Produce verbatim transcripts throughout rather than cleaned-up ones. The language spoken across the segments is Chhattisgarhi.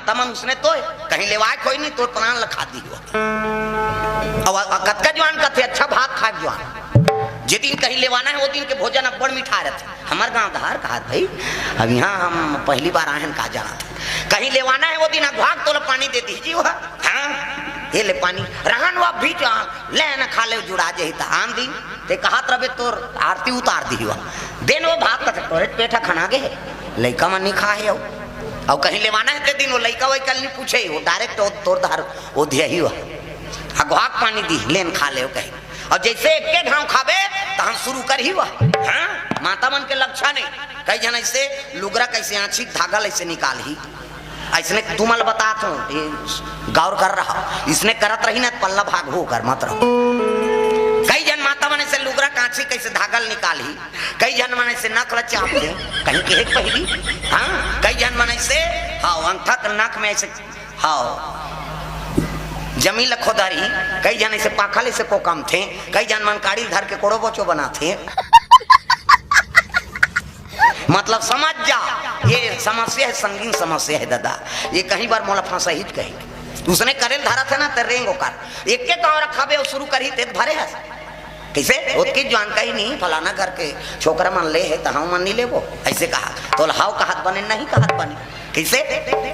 तमन उसने तो कहीं लेवाय कोई नहीं, तोर प्राण ल खा दिही। अब कतका जुवान कथे, अच्छा भात खाय जुवान। जे दिन कहीं लेवाना हे, वो दिन के भोजन अब्बड़ मिठा रथे। हमर गांव धार कहात भाई, अब इहां हम पहली बार आए हन, का जानत हे। कहीं लेवाना हे, वो दिन अघवा के तोला पानी दे दिही जी वो। हां, ये ले पानी, रहन वो भी जा, ले न खा ले, जुड़ा जही त आन दिन। ते कहात रबे तोर आरती उतार दिही वो। देन वो भात कथे, तोरे पेट ह खना गे हे, लइका मन नी खा हे। अउ कहीं लेवाना हे ते दिन वो लइका वइका ल नी पूछे, वो direct वो तोर धार वो दिही वो। अघवा के पानी दिही, लेन खा ले वो कहीं। अउ जइसे एके घांव खाबे, तहन शुरू करही वो। हां, माता मन के लक्षण हे। कई झन अइसे लुगरा कइसे आंछी धागा ल अइसे निकालही। अइसने तुमन ल बतात हंव, ये गौर कर रहा। इसने करत रही ना, त पल्ला भागहू कर मत रहो। कई झन माता मन अइसे लुगरा के आंछी कइसे धागा ल निकालही, कई झन मन अइसे नख ल चापथे, कहीं के एक पहिली। हां, कई झन मन अइसे, हां, अंगठा के नख में अइसे, हां, जमीन ल खोदरही, कई झन अइसे पाखा ल अइसे कोकमथे, कई झन मन काड़ी ल धर के कोड़ो बोचो बनाथे। मतलब समझ जा, ये समस्या हे, संगीन समस्या हे दादा। ये कहीं बार मोला फंसही त कहीं। उसने करे ल धरत हे ना, त रेंग ओकर। एके घांव खाबे अउ शुरू करही, ते त भरे हस। कइसे? ओतकी जुवान कही नहीं, फलाना घर के छोकरा मन ले हे, त हमन नी लेबो। अइसे कहा, तोला हव कहत बने, नहीं कहत बने। कइसे?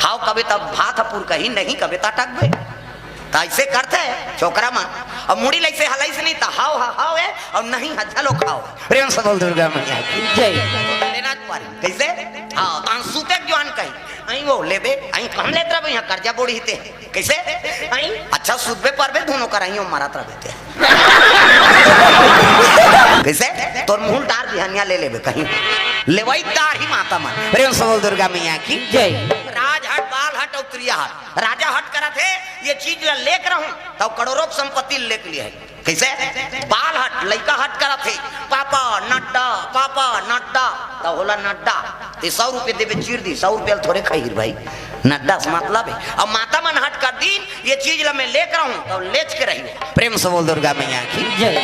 हव कबे त भात ह पुरकही, नहीं कबे त अटकबे। त अइसे करथे छोकरा मन। अब मुड़ी ल अइसे हलाइस नहीं, त हव ह हव हे, अउ नहीं ह झलो खाव। प्रेम से बोल दुर्गा मैया की। जय। लेना च पारी। कइसे? हां, तहन सुते के जुवान कही। अहीं वो लेबे, अहीं कम लेत रबे, इहां कर्जा बोड़ी ते। कइसे? अहीं अच्छा सुतबे परबे, दूनों कर अहीं वो मरत रबे ते। कइसे? तोर मुंह ल डार बिहनिया ले लेबे कहीं। लेवई डारही माता मन। प्रेम से बोल दुर्गा मैया की। जय। राजहट, बालहट अउ त्रियाहट। राजा हट करत हे, ये चीज ल लेके रहूं, त करोड़ों के संपत्ति ल लेके लिहे। कइसे? बालहट, लइका हट करत हे, पापा नड्डा, पापा नड्डा, त होला नड्डा। ये सौ रुपये देबे, चीर दी, सौ रुपये ल थोरे खइही भाई, नड्डा से मतलब हे। अब माता मन हट कर दिन, ये चीज ल मैं लेके रहूं, त लेच के रही। प्रेम से बोल दुर्गा मैया की। जय।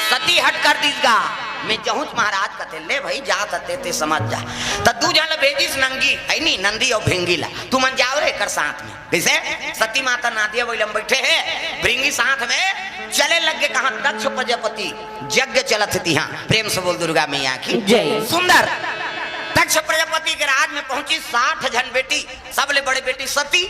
सती हट कर दिस गा, मैं जहूंच महाराज कथे, ले भाई, जात हते ते समझ जा। त दू झन ल भेजिस नंगी, हे नी, नंदी अउ भिंगी ल, तुमन जाव रे एकर साथ में। कइसे? सती माता नादिया बइला म बइठे हे, भृंगी साथ में चले लग गे। कहां? दक्ष प्रजापति यज्ञ चलत हे तिहां। प्रेम से बोल दुर्गा मैया की। जय। सुंदर। दक्ष प्रजापति के राज में पहुंची, साठ झन बेटी, सबले बड़े बेटी सती,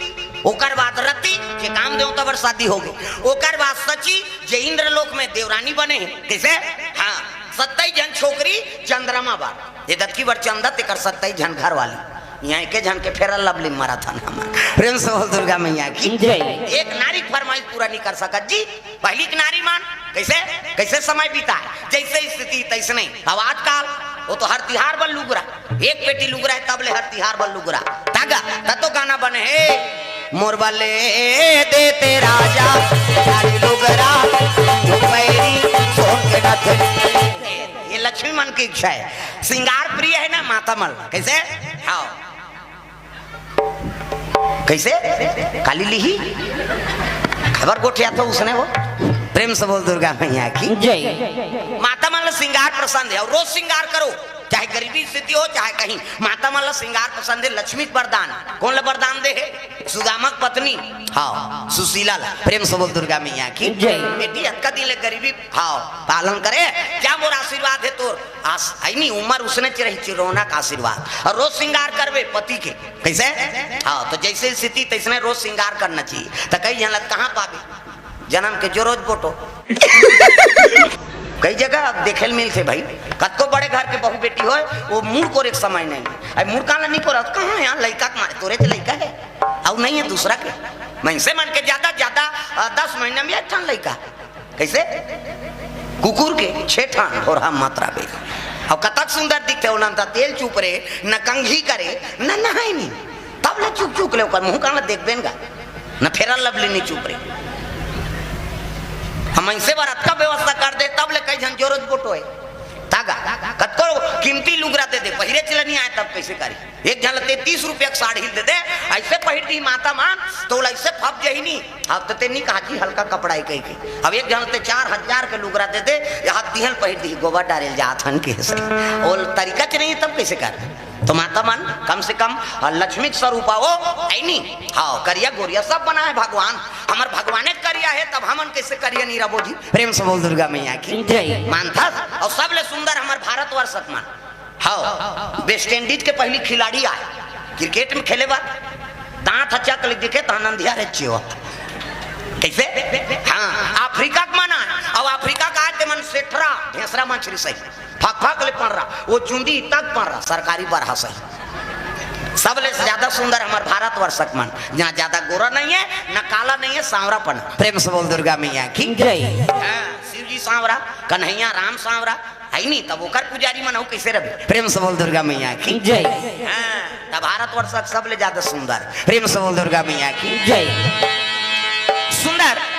ओकर बाद रति, जे काम देवता बर शादी हो गे, ओकर बाद सची, जे इंद्रलोक में देवरानी बने हे। कइसे? हां, सत्ताईस झन छोकरी चंद्रमा बर, ये दतकी बर चंदा, तेकर सत्ताईस झन घर वाली। इहां एके झन के फेरा लवली मारत हन हमन। प्रेम से बोल दुर्गा मैया की। जय। एक नारी के फरमाइश पूरा नहीं कर सकत जी। पहिली के नारी मन कइसे, कइसे समय बिताय, जइसे स्थिति तइसने। अब आजकल वो तो हर तिहार बर लुगरा, एक पेटी लुगरा हे, तब ले हर तिहार बर लुगरा। तागा, त तो गाना बने हे, मोर बर ले देते राजा, साड़ी लुगरा, जो पैरी, सोन के नथनी। ये लक्ष्मी मन के इच्छा हे, श्रृंगार प्रिय हे ना माता मन। कइसे? हां। कइसे? काली लिही? खबर गोठियाथो उसने वो। प्रेम से बोल दुर्गा मैया की। जय। माता मन ल श्रृंगार पसंद हे अउ रोज श्रृंगार करो, चाहे गरीबी स्थिति हो, चाहे कहीं। माता मन ल श्रृंगार पसंद हे, लक्ष्मी के वरदान। कोन ल वरदान दे हे? सुदामा के पत्नी, हां, सुशीला ल। प्रेम से बोल दुर्गा मैया की। जय। बेटी, अतका दिन ले गरीबी, हां, पालन करे, क्या मोर आशीर्वाद हे तोर? आस-, हे नी, उमर उसने च रही, चिरौना का आशीर्वाद। अउ रोज श्रृंगार करबे पति के। कइसे? हां, त जइसे स्थिति तइसने रोज श्रृंगार करना चाहिए। त कई झन ल कहां पाबे? जनम के जोरोज बोटो। कई जगह अब देखे ल मिलथे भाई, कतको बड़े घर के बहू बेटी होय, वो मुड़ कोरे के समय नहीं। अब मुड़ काला नहीं कोरत, कहां हे? लइका के मारे, तोरे च लइका हे, अउ नहीं हे दूसरा के। मनसे मन के जादा, जादा, अ, दस महीना में एक ठन लइका। कइसे? कुकुर के छे ठन ढोरहा मात्रा बे। अउ कतक सुंदर दिखथे, ओला न त तेल चुप रे, न कंघी करे, न नहाय नी। तब ले चुक चुक ले ओकर मुंह कान ल देखबे न गा। न फेरा लवली नी चुप रे। हम मनसे बर अतका व्यवस्था कर दे, तब ले कई झन जोरोज बोटो हे। तागा, कतको कीमती लुगरा दे दे, पहिरे चले नी आय, तब कइसे करी? एक झन ल ते तीस रुपया के साड़ी दे दे, अइसे पहिर दी माता मन, त ओला अइसे फप जही नी। अब त ते नी कहा जी हल्का कपड़ा हे कहि के। अब एक झन ल ते चार हजार के लुगरा दे दे, या हाथ दिहल पहिर दी, गोबर डारे ल जात हन कइसे। ओला तरीका च नहीं हे, तब कइसे कर? तो माता मन, कम से कम, अ, लक्ष्मी के स्वरूप हो, है नी? हाँ, करिया गोरिया सब बनाए भगवान। हमर भगवाने करिया हे, तब हमन कैसे करिया नहीं रहबो जी? प्रेम से बोल दुर्गा मैया की जय। मानथस, अउ सबले सुंदर हमर भारतवर्ष के मन। हाँ, वेस्ट इंडीज के पहली खिलाड़ी आए, क्रिकेट में खेले बर, दांत ह चक ले दिखे, तहन अंधिया रे चियो। कैसे? हाँ, अफ्रीका के मन आए, अउ अफ्रीका के आए ते मन सेठरा, ढेंसरा मछरी सही। फक फक ले पड़ रहा, वो चुंदी तक पड़ रहा, सरकारी बरहा सही। सबले से ज्यादा सुंदर हमर भारतवर्ष के मन, जहाँ ज्यादा गोरा नहीं है, न काला नहीं है, सांवरापन। प्रेम से बोल दुर्गा मैया की जय। हाँ, शिव जी सांवरा, कन्हैया राम सांवरा, है नी? तब ओकर पुजारी मन हो कैसे रहे? प्रेम से बोल दुर्गा मैया की जय। हाँ, तब भारतवर्ष के सबले ज्यादा सुंदर। प्रेम से बोल दुर्गा मैया की जय। सुंदर।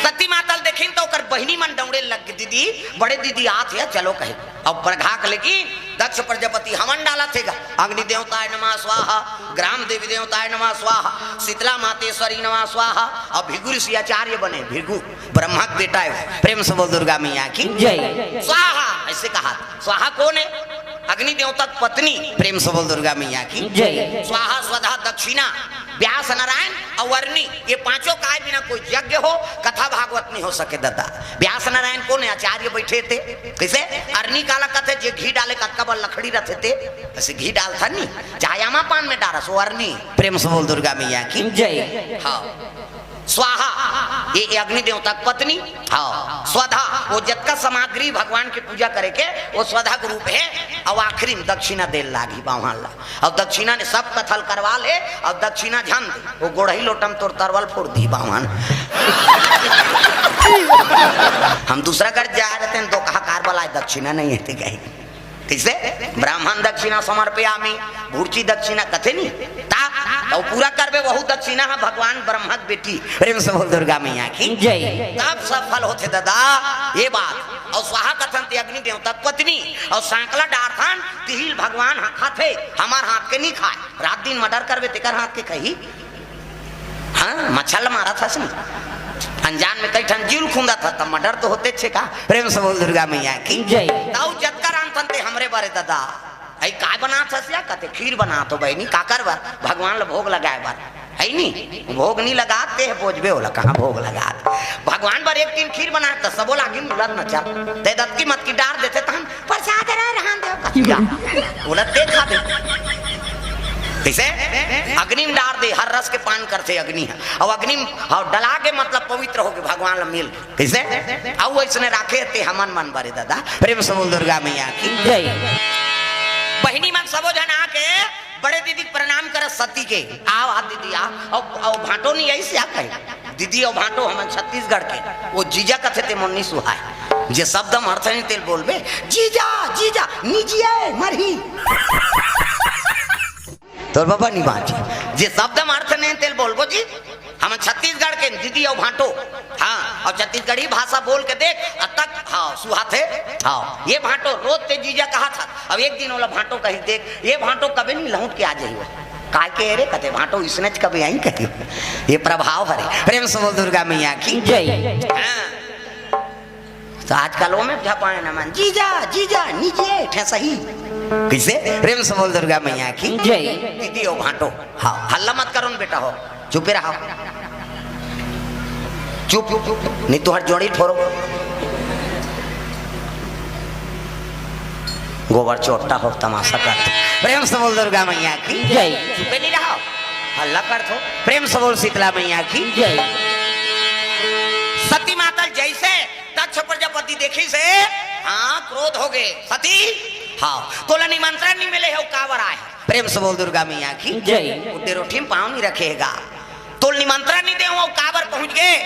सती माता ल देखिन तो ओकर बहिनी मन दौड़े लग गे, "दीदी, बड़े दीदी आत हे, चलो," कहे। अब प्रघा के लेकिन दक्ष प्रजापति हवन डालत हे गा, "अग्नि देवताय नमः स्वाहा, ग्राम देवी देवताय नमः स्वाहा, शीतला मातेश्वरी नमः स्वाहा।" अब भृगु ऋषि आचार्य बने, भृगु ब्रह्मा के बेटा है वो। प्रेम से बोल दुर्गा मैया की जय। स्वाहा ऐसे कहा। स्वाहा कौन है? अग्नि देवता की पत्नी। प्रेम से बोल दुर्गा मैया की जय। स्वाहा स्वधा दक्षिणा, व्यास नारायण अउ अरनी, ये पांचों काय बिना कोई यज्ञ हो, कथा भागवत नहीं हो सके दादा। व्यास नारायण कौन है? आचार्य बैठे थे। कैसे? अरनी काला कथे, जे घी डाले कतका बड़ लकड़ी रथे थे, ऐसे घी डालथन नी, चाहे आमा पान में डारस, वो अरनी। प्रेम से बोल दुर्गा मैया की जय। हाँ। स्वाहा, ये, ये अग्नि देवता की पत्नी। हाँ, स्वधा, वो जतका सामग्री भगवान के पूजा करे के, वो स्वधा के रूप है। अब आखिरी में दक्षिणा दे लागी बावहान ला। अब दक्षिणा ने सब कथा ल करवा ले, अब दक्षिणा झन दे, वो गोड़ही लोटम तोर तरवल फोड़ दी बावहान। हम दूसरा घर जा रहे थे, दो कहा कार बलाए, दक्षिणा नहीं है, ठीक है। कैसे? ब्राह्मण दक्षिणा समर्पयामि, भूर्ची दक्षिणा कथे नी, ता, तो पूरा करबे, वहू दक्षिणा है भगवान ब्रह्मा के बेटी। प्रेम से बोल दुर्गा मैया की जय। तब सफल होथे दादा। ये बात। अउ स्वाहा कथन ते अग्नि देवता के पत्नी, अउ सांकला डारथन, तिहिल भगवान हा खाथे, हमार हाथ के नहीं खाए। रात दिन मर्डर करबे, तेकर हाथ के खाही। हाँ, मच्छर ल मारत हस नी। अनजान में कई ठन जीव ल खूंदत हस, त मर्डर तो होते छे का। प्रेम से बोल दुर्गा मैया की जय। तउ जतका रांधथन ते हमरे बरे दादा। अई काय बनात हस या? कथे खीर बनात हों बहिनी, काकर बर? भगवान ल भोग लगाए बर। है नी? भोग नहीं लगात, ते बोझबे ओला, कहाँ भोग लगात? भगवान बर एक टीन खीर बनात, त सबो लागी मुलर नचल। ते दतकी मतकी डार देथे, तहन प्रसाद रहे रहन दे, कचिया। ओला ते खाबे। कैसे? अग्नि में डार दे, हर रस के पान करथे अग्नि ह। अउ अग्नि में, हाँ, डला के मतलब पवित्र हो गे, भगवान ला मिल गे। कैसे? अउ ऐसने राखे ते हमन मन बरे दादा। प्रेम से बोल दुर्गा मैया की जय। बहिनी मन सबो झन आके बड़े दीदी के प्रणाम करस सती के। "आओ, आ दीदी, आ।" अउ, अउ भांटो नहीं आई से आ कहे। दीदी अउ भांटो हमन छत्तीसगढ़ के, वो जीजा कथे ते मोर नी सुहाय। जे शब्द म अर्थ नहीं तेल बोलबे, "जीजा, जीजा, निजिए, मरही।" तोर बाबा नी बाँची। जे शब्द म अर्थ नहीं तेल बोलबो जी, हमन छत्तीसगढ़ के दीदी अउ भांटो, हाँ, अउ छत्तीसगढ़ी भाषा बोल के देख, अब तक, हाँ, सुहाथे, हाँ, ये भांटो रोज ते जीजा कहा था, अब एक दिन ओला भांटो कही देख, ये भांटो कभी नहीं लौट के आ जाइयो। काय के रे कथे भांटो इसने च कभी आई कहियो। ये प्रभाव हरे। प्रेम से बोल दुर्गा मैया की जय। हाँ। तो आजकल वो में झपाए ना मन, "जीजा, जीजा, निजिए, ठे सही।" कैसे? प्रेम से बोल दुर्गा मैया की जय। दीदी हो भांटो, हाँ, हल्ला मत करो न बेटा हो, चुपे रहो। चुप, नहीं तो हर जोड़ी फोड़ो। गोबर चोट्टा हो, तमाशा कर। प्रेम से बोल दुर्गा मैया की जय। चुपे नहीं रहो, हल्ला कर थो। प्रेम से बोल शीतला मैया की जय। सती माता जैसे दक्ष प्रजापति देखिस हे, हाँ, क्रोध हो गे। सती, हाँ, तोला निमंत्रण नहीं मिले हे, वो काबर आए? प्रेम से बोल दुर्गा मैया की जय। उठे रोटी में पाँव नहीं रखेगा। तोल निमंत्रण नहीं दे, वो काबर पहुंच गे?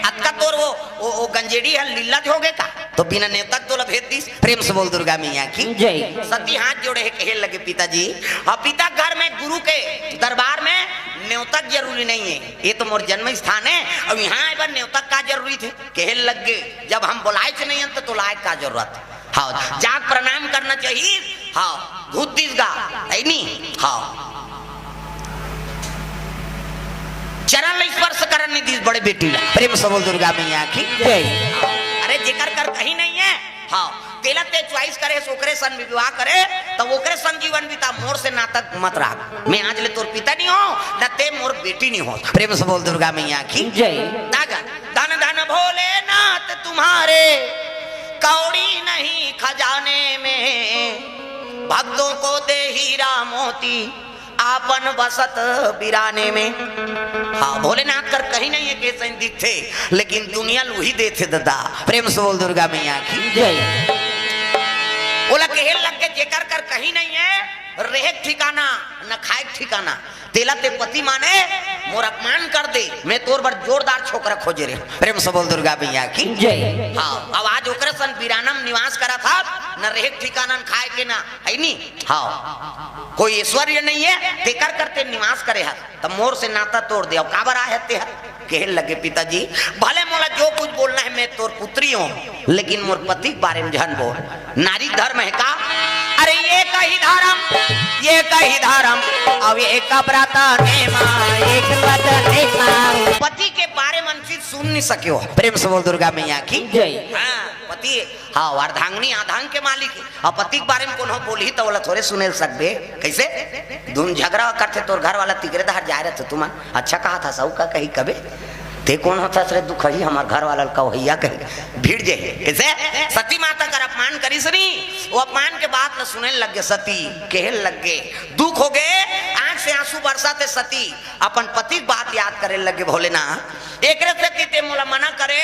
अतका तोर वो, वो, वो गंजेड़ी है, लीला हो गे का? तो बिना नेवता के तोला भेज दिस। प्रेम से बोल दुर्गा मैया की जय। सती हाथ जोड़े हे, कहे लगे, "पिताजी, अब पिता घर में गुरु के दरबार में नेवता के जरूरी नहीं है, ये तो मोर जन्म स्थान है, अब यहाँ आए बर नेवता का जरूरी थे?" कहे लग गे, "जब हम बोलाए च नहीं हन, तो, तो लाए का जरूरत?" हाँ, जाके प्रणाम करना चाहिए। हाँ, घुस दिस गा, है नी? हाँ, चरण ला स्पर्श करन नहीं दिस बड़े बेटी ला। प्रेम से बोल दुर्गा मैया की जय। अरे, जेकर कर कहीं नहीं है, हाँ, तेला ते choice करे, ओकरे सन में विवाह करे, त ओकरे संग जीवन बिता, मोर से नाता मत राख। मैं आज ले तोर पिता नहीं हो, न ते मोर बेटी नहीं हो। प्रेम से बोल दुर्गा मैया की जय। धन धन भोलेनाथ तुम्हारे, कौड़ी नहीं खजाने में, भक्तों को दे हीरा मोती, आपन बसत बिराने में। हाँ, भोलेनाथ कर कहीं नहीं है, कइसे दिखथे, लेकिन दुनिया ल उही देथे ददा। प्रेम से बोल दुर्गा मैया की जय। ओला कहे लग के, जेकर कर कहीं नहीं है, रहे के ठिकाना, न खाए के ठिकाना, तेला ते पति माने, मोर अपमान कर दे, मैं तोर बर जोरदार छोकरा खोजे रहे। प्रेम से बोल दुर्गा मैया की जय। हाँ, अब आज ओकरे सन बिरानम निवास करा था, न रहे के ठिकाना, न खाए के ना, है नी? हाँ, कोई ऐश्वर्य नहीं है, तेकर करते निवास करे हस, त मोर से नाता तोड़ दे। अब काबर आए हस ते ह? कहे लगे, पिताजी, भले मोला जो कुछ बोलना है, मैं तोर पुत्री हूँ, लेकिन मोर पति के बारे में झन बोल। नारी धर्म है का? अरे ये कही धर्म, ये कही धर्म, अब ये का ब्रत नेमा, एक व्रत नेमा। पति के बारे में चीज सुन नहीं सके हो। प्रेम से बोल दुर्गा मैया की जय। हाँ, पति, हाँ, अर्धांगिनी आधांग के मालिक है। अब पति के बारे में कोनो बोलही त ओला थोरे सुने ल सकबे। कइसे? धुन झगरा करथे तोर घर वाला, तिकरे दहर जाए रहथे तुमन। अच्छा कहा था, सऊ का कही कबे? ते कोन होथस रे दुखही, हमर घर वाला ल कवहैया कही। भिड़ जाही। कइसे? सती माता कर अपमान करिस नी, वो अपमान के बात ल सुने लग गे सती, कहे लग गे, दुख हो गे, आंख से आंसू बरसाथे सती, अपन पति के बात याद करे लग गे, भोलेनाथ, एकरे सेती ते मोला मना करे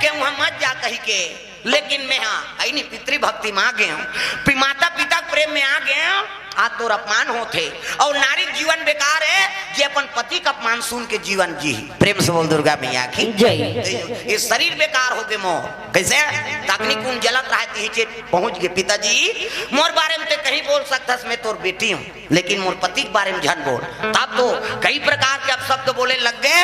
के उहाँ मत जा कही के। लेकिन मैं हा, अइनी पितृभक्ति में आ गए हूँ, पि-, माता पिता के प्रेम में आ गए हूँ, आज तोर अपमान होथे। और नारी जीवन बेकार है, जे अपन पति का अपमान सुन के जीवन जी। प्रेम से बोल दुर्गा मैया की जय। ये शरीर बेकार हो गए मोर। कइसे? अग्नि कुंड जलत रहा, तिही चेत पहुंच गए, पिताजी, मोर बारे में ते कहीं बोल सकथस, मैं तोर बेटी हूँ, लेकिन मोर पति के बारे में झन बोल। तब तो कई प्रकार के अपशब्द बोले लग गए।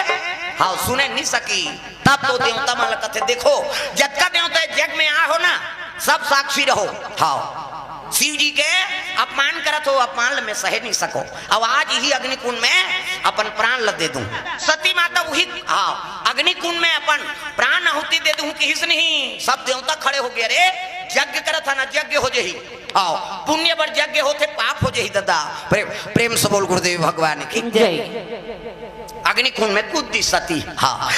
हाँ, सुने नहीं सकी। तब तो देवता मन ल कथे, देखो, जतका देवता जग में आ हो ना, सब साक्षी रहो। हाँ, शिव जी के अपमान करत हो, अपमान ल मैं सहे नहीं सको। अब आज ही अग्निकुंड में अपन प्राण ल दे दूं। सती माता उही, हाँ, अग्निकुंड में अपन प्राण आहुति दे दूं, किहिस नहीं। सब देवता खड़े हो गए, अरे, यज्ञ करत है ना, यज्ञ हो जही। आओ, पुण्य बर यज्ञ होथे, पाप हो जही ददा। प्रेम, प्रेम से बोल गुरुदेव भगवान की जय। अग्निकुंड में कूद दी सती। हाँ।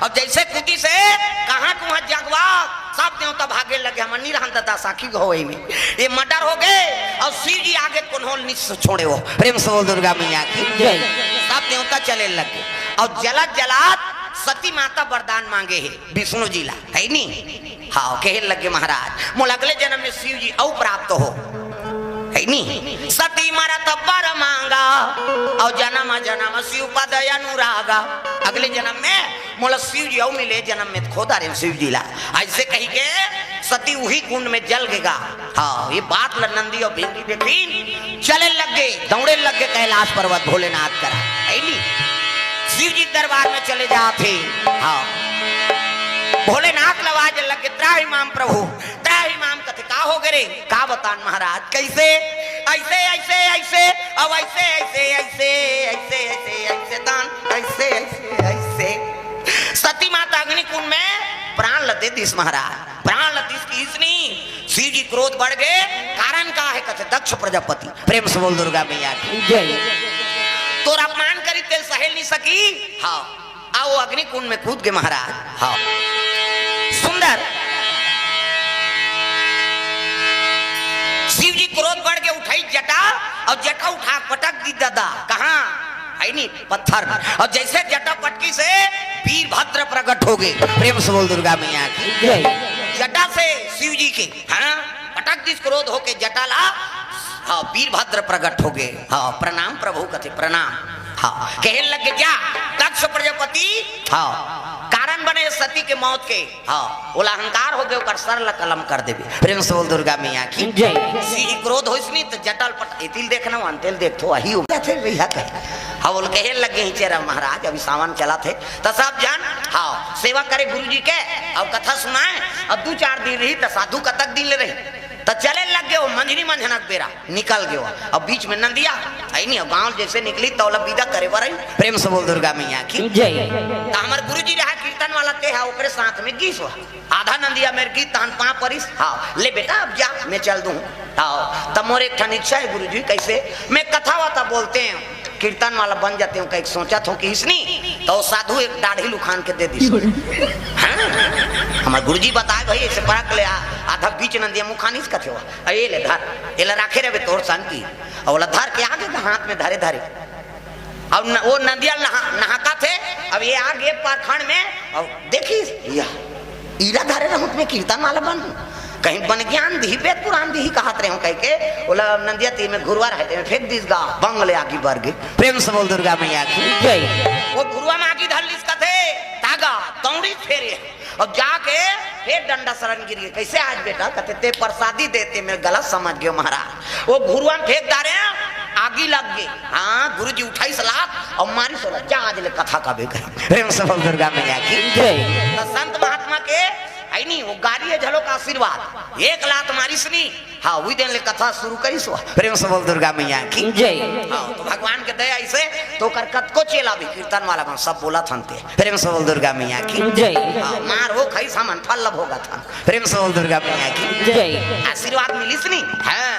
अब जैसे कूदी से कहाँ तुहाँ जगवा, सब देवता भागे लगे, हम नहीं रहन ददा साखी गो होई में। ये मर्डर हो गए और शिव जी आगे कोनो ल नहीं छोड़े हो। प्रेम से बोल दुर्गा मैया की जय। सब देवता चले लगे और जलत जलत सती माता वरदान मांगे है विष्णु जी ला, है नी? हाँ, कहे लगे महाराज, मोला अगले जन्म में शिव जी अउ प्राप्त हो, है नी? सती मरत बर मांगा, और जन्म जन्म शिव पद अनुरागा। अगले जन्म में मोला शिव जी अउ मिले, जन्म में खोदा रे शिव जी ला। ऐसे कही के सती उही कुंड में जल गेगा। हाँ, ये बात ल नंदी और भिंगी देखिन, चले लग गए, दौड़े लग गए कैलाश पर्वत भोलेनाथ करा, है नी? शिव जी दरबार में चले जाते। हाँ, भोलेनाथ ल आवाज लग गए, त्राहि माम प्रभु, त्राहि माम। कथे का हो गए रे? का बतान महाराज, कैसे? ऐसे, ऐसे, ऐसे, अब ऐसे, ऐसे, ऐसे, ऐसे, ऐसे, ऐसे दान, ऐसे, ऐसे, ऐसे। सती माता अग्निकुंड में प्राण ल दे दिस महाराज, प्राण ल दिस किहिस नहीं। शिव जी क्रोध बढ़ गए, कारण का है? कथे दक्ष प्रजापति। प्रेम से बोल दुर्गा मैया की जय। तोर अपमान करी, तेल सहेल नहीं सकी। हाँ, आओ अग्निकुंड में कूद के महाराज। हाँ, सुंदर। शिव जी क्रोध बढ़ के उठाई जटा और जटा उठा पटक दी ददा। कहाँ? है नी पत्थर। और जैसे जटा पटकी से वीरभद्र प्रकट हो गए। प्रेम से बोल दुर्गा मैया की जय। जटा से शिव जी के, हाँ, पटक दिस क्रोध होके जटा ला। हाँ, वीरभद्र प्रकट हो गए। हाँ, प्रणाम प्रभु कथे, प्रणाम। हाँ, कहे लगे जा, दक्ष प्रजापति, हाँ, कारण बने सती के मौत के। हाँ, ओला अहंकार हो गए, ओकर सर ला कलम कर देबे। प्रेम से बोल दुर्गा मैया की जय। शिव जी क्रोध होइस नी त जटा ल पट, एतिल देखना, वंतेल देख तो वही हो जाथे भैया कहे। हाँ, बोल कहे लगे ही चेरा महाराज, अभी सावन चला थे, त सब जन, हाँ, सेवा करे गुरु जी के, और कथा सुनाए, और दो चार दिन रही त साधु कतक दिन ले रही, त चले लग वो मंझनी मंझना के बेरा निकल गयो। अब बीच में नंदिया आई नहीं, अब गांव जैसे निकली तो ओला विदा करे बर आई। प्रेम से बोल दुर्गा मैया की। जय। त हमर गुरुजी रहा कीर्तन वाला, ते हा ओकरे साथ में गीस हुआ। आधा नंदिया मेर गीस, तहन पाँव परिस। हाँ, ले बेटा, अब जा, मैं चल दूँ। हाँ, तब मोर एक ठन इच्छा है गुरुजी, कैसे? मैं कथा वाता बोलते हैं, कीर्तन वाला बन जाते हूँ, कहीं सोचा थो कि इसनी तो साधु एक दाढ़ी लुखान के दे दी। हाँ? हमारे गुरुजी बताए, भाई, ऐसे परख ले, आ-, आधा बीच नंदिया मुखानिस कथे हुआ। अ, ये ले धर, ये ला राखे रहे तोर सन की। और ओला धर के आगे का हाथ में धरे धरे। अब न, वो नंदिया नहा, नहाका थे, अब ये आगे पाखंड में, और देखिस, या, इला धरे रहूं त मैं कीर्तन वाला बनहूं। कहीं बन ज्ञान दिही, वेद पुराण दिही कहत रहे हूं कह के, ओला नंदिया तीर में घुरवा रहे, ते में फेंक दीस गा, बंग ले आगी बर गे। प्रेम से बोल दुर्गा मैया की। जय। वो घुरवा में आगी धर लीस कथे, तागा, तौड़ी फेरे। अब जाके फेर डंडा सरन गिर गे। कैसे आज बेटा? कथे, ते प्रसादी देते, मैं गलत समझ गयो महाराज। वो घुरवा में फेंक डारे, आगी लग गे। हाँ, गुरुजी उठाइस लात और मारिस ओला, जा आज ले कथा कबे कही। प्रेम से बोल दुर्गा मैया की। जय। त संत महात्मा के है नी, वो गारी है झलो का आशीर्वाद। एक लात मारिस नी, हाँ, वही दिन ले कथा शुरू करिस हुआ। प्रेम से बोल दुर्गा मैया की। जय। हाँ, तो भगवान के दया ऐसे, तो ओकर कतको चेला भी कीर्तन वाला मन सब बोलत हन ते। प्रेम से बोल दुर्गा मैया की। जय। हाँ, मार हो खाइस, हमन फल ला भोगत हन। प्रेम से बोल दुर्गा मैया की। जय। आशीर्वाद मिलिस नी। हाँ,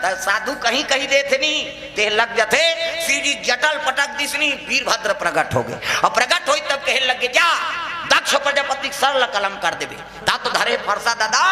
त साधु कहीं कहीं देथे नी, ते लग जथे। शिव जी जटा ल पटक दिस नी, वीरभद्र प्रकट हो गे। अब प्रकट होई तब कहे लग गे, जा दक्ष प्रजापति के सर ला कलम कर देबे। ता तो धरे फरसा दादा,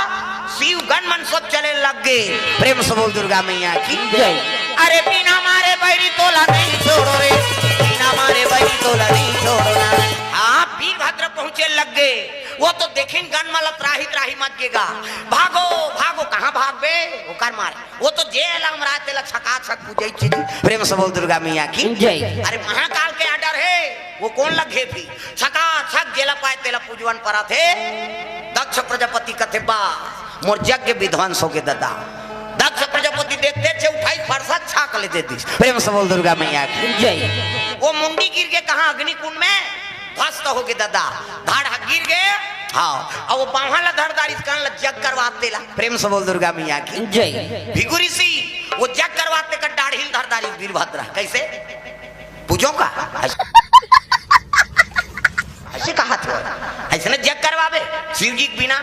शिव गण मन सब चले लग गे। प्रेम से बोल दुर्गा मैया की। जय। अरे बिना मारे बैरी तोला नहीं छोड़ो रे, बिना मारे बैरी तोला नहीं छोड़ो ना। हाँ, वीरभद्र पहुंचे लग गे। वो तो देखिन गण मन ला त्राही त्राही मच गे गा। भागो, भागो, कहाँ भागबे? ओकर मारे। वो तो जे लमराय तेला छकाछक पूजई चीज। प्रेम से बोल दुर्गा मैया की। जय। अरे महाकाल के order है, वो कोन ला घेपही? छकाछक जेला पाए तेला पूजवन परत हे। दक्ष प्रजापति कथे, बा, मोर यज्ञ विध्वंस हो गे दादा। दक्ष प्रजापति देखते छे उठाई फरसा छाक ले दे दिस। प्रेम से बोल दुर्गा मैया की। जय। वो मुंडी गिर गे कहाँ? अग्निकुंड में। ध्वस्त हो गे दादा, धड़ ह गिर गे। हाँ, अब वो बांहा ला धर डारिस, कान ला जग करवात तेला। प्रेम से बोल दुर्गा मैया की। जय। भृगु ऋषि वो जग करवात ते का डाढ़ी ल धर डारिस वीरभद्र। कैसे? पूजो का? ऐसे, ऐसे कहा थे, ऐसे ने जग करवाबे शिव जी के बिना?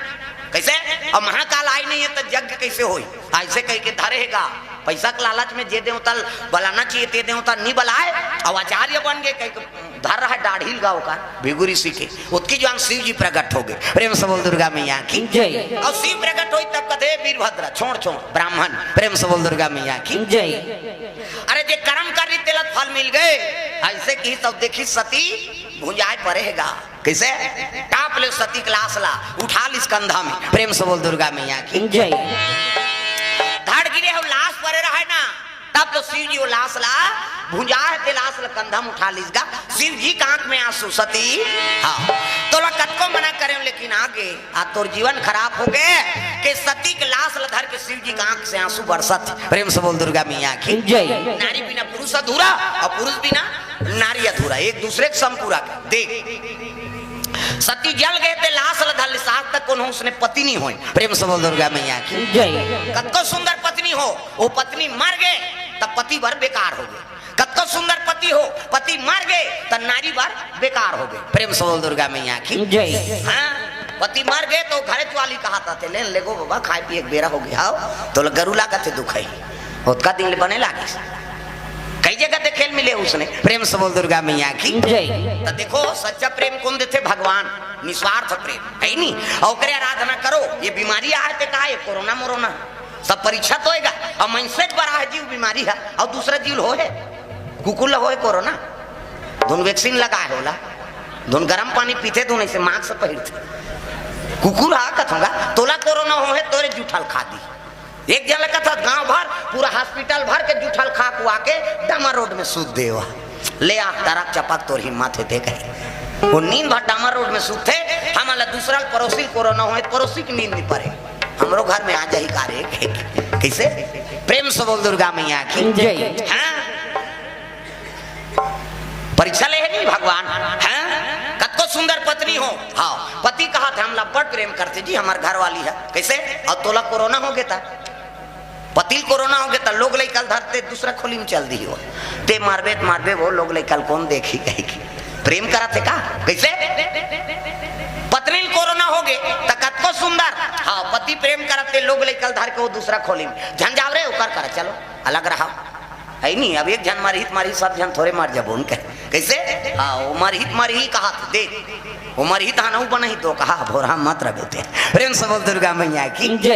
कैसे? अब महाकाल आई नहीं है तो यज्ञ कैसे होई? ऐसे कह के धरे हे गा। पैसा के लालच में जे देवता ल बलाना चाहिए, ते देवता नहीं बलाए, अब आचार्य बन गे, कह के धर रहा डाढ़ी ल गा ओकर, भृगु ऋषि के। ओतकी जुवार शिव जी प्रकट हो गे। प्रेम से बोल दुर्गा मैया की। जय। अब शिव प्रकट होई तब कथे, वीरभद्र, छोड़, छोड़, ब्राह्मण। प्रेम से बोल दुर्गा मैया की। जय। अरे जे करम करिस तेला फल मिल गे, ऐसे कहिस तब देखिस सती भुंजाय परे हे गा। कैसे? टाप ले सती के लाश ला, उठा लिस कंधा में। प्रेम से बोल दुर्गा मैया की। जय। धड़ गिरे हो, लाश परे रहे ना, तब तो शिव जी वो लाश ला भुंजा हे, ते लाश ला कंधा में उठा लिस गा। शिव जी के आंख में आंसू, सती, हाँ, तोला कतको मना करे लेकिन आ गे। आ तोर जीवन खराब हो गे के सती के लाश ला धर के शिव जी के आंख से आंसू बरसत हे। प्रेम से बोल दुर्गा मैया की। जय। नारी बिना पुरुष अधूरा और पुरुष बिना नारी अधूरा, एक दूसरे के संपूरक। देख, सती जल गे ते लाश ला धर लिस, आज तक कोनो उसने पति नहीं होय। प्रेम से बोल दुर्गा मैया की। जय। कतको सुंदर पत्नी हो, वो पत्नी मर गे, तब पति बर बेकार हो गे। कतको सुंदर पति हो, पति मर गे, त नारी बर बेकार हो गे। प्रेम से बोल दुर्गा मैया की। जय। हाँ, पति मर गे तो घरे वाली कहा था, ते ले, ले गो बाबा, खाए पिए के बेरा हो गे, हाव, तोला गरू लागत हे दुखई। ओतका दिन ले बने लागिस। कई जगह देखे ल मिले उसने। प्रेम से बोल दुर्गा मैया की। जय। त देखो, सच्चा प्रेम कोन देथे? भगवान। निस्वार्थ प्रेम, है नी? और ओकरे आराधना करो। ये बीमारी आहे ते का हे? कोरोना मोरोना। सब परीक्षा तो होएगा। और मनसे बर आहे जीव बीमारी हे, और दूसरा जीव ल होहे? कुकुर ल होहे कोरोना? धुन vaccine लगाए हे ओला, धुन गरम पानी पीथे, धुन ऐसे mask पहिरथे। कुकुर हा कथों गा, तोला कोरोना होहे, तोरे जूठा ल खा दी। एक झन ल कथस गांव भर, पूरा hospital भर के जूठा ल खा खुआ के डामर रोड में सूत दे हे। ले आ, तरक चपक तोर हिम्मत हे ते कही। वो नींद भर डामर रोड में सूतथे, हमन ला दूसरा ल पड़ोसी ल कोरोना होय, पड़ोसी के नींद नहीं पड़े। हमरो घर में आ जाही का रे? कैसे? प्रेम से बोल दुर्गा मैया की। जय। हाँ? परीक्षा ले हे नहीं भगवान, हैं? कतको सुंदर पत्नी हो, हाँ, पति कहा थे, हमला बड़ प्रेम करथे जी, हमर घर वाली हे। कैसे? और तोला कोरोना हो गे त? पति ल कोरोना होगे त लोग लइका ल धरथे दूसरा खोली में चल दिही हो। ते मारबे त मारबे, वो लोग लइका ल कोन देखही कहिके। प्रेम करत हे का? कइसे? पत्नी ल कोरोना होगे त कतको सुंदर, हाँ, पति प्रेम करत हे, लोग लइका ल धर के वो दूसरा खोली में, झन जाव रे, ओकर करा, चलो, अलग रहा। हे नहीं, अब एक झन मरही त मरही, सब झन थोरे मर जबो उनके। कइसे? हाँ, वो मरही त मरही कहा थे, देख, वो मरही त हनऊ बनही तो कहा, भोरहा मत रह बेटे। प्रेम से बोल दुर्गा मैया की। जय।